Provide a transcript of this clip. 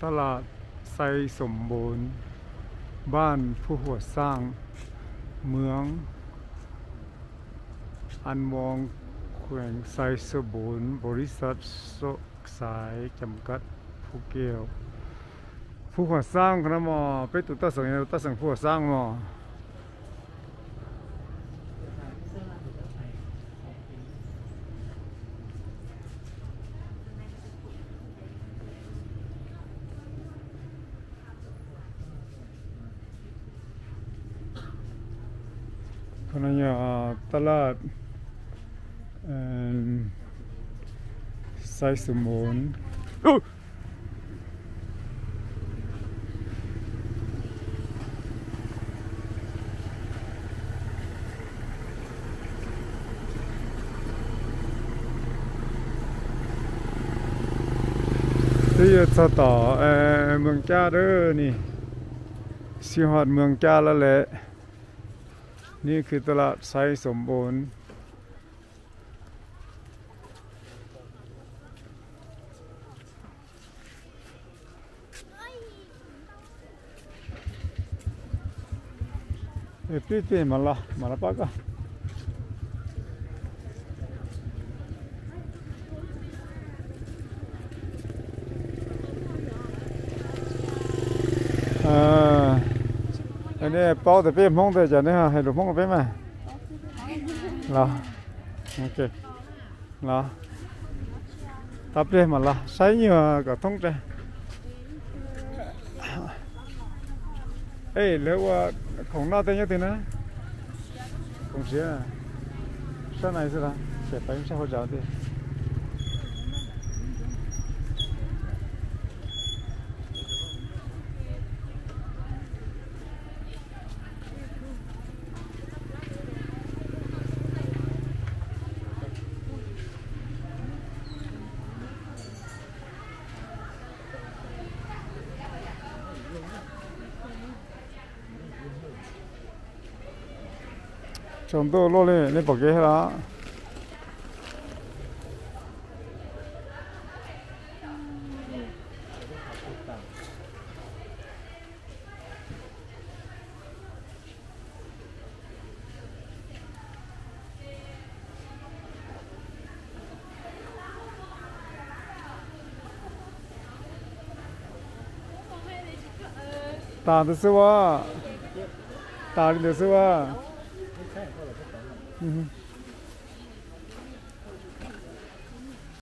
ตลาดไซสมบูรณ์ บ้านผู้หัวสร้าง เมือง An Mong, แขวงไซสมบูรณ์ บริษัทโชคชัยจำกัด ภูเก็ต Phú Hòa Sang no mog, peb tus taj xeem, tus taj xeem Phú Hòa Sang mog. Qhov no yog taj laj Xaiv Xu Moos. Twb yuav txog tom Moos Caj lawm ni, xyov hos Moos Caj lawm lawm. Ni kwv taj laj Xaiv Xu Moos. Pib tiag mas los, mas los pab koj. Nej paub tias peb Hmoob ntawd ces nej hais lus Hmoob rau peb mas. Los, los, tau pliag mas los saib nyuag kom thoob rau. Ej, lawv ua khoom noj tej nyob twg na? Khoom siav, sab na xwb los ces peb sab hauv zos tiag. Tsaus ntuj luaj li, nej pom kev thiab los? Tas ntawd xwb as. Tas li ntawd xwb as.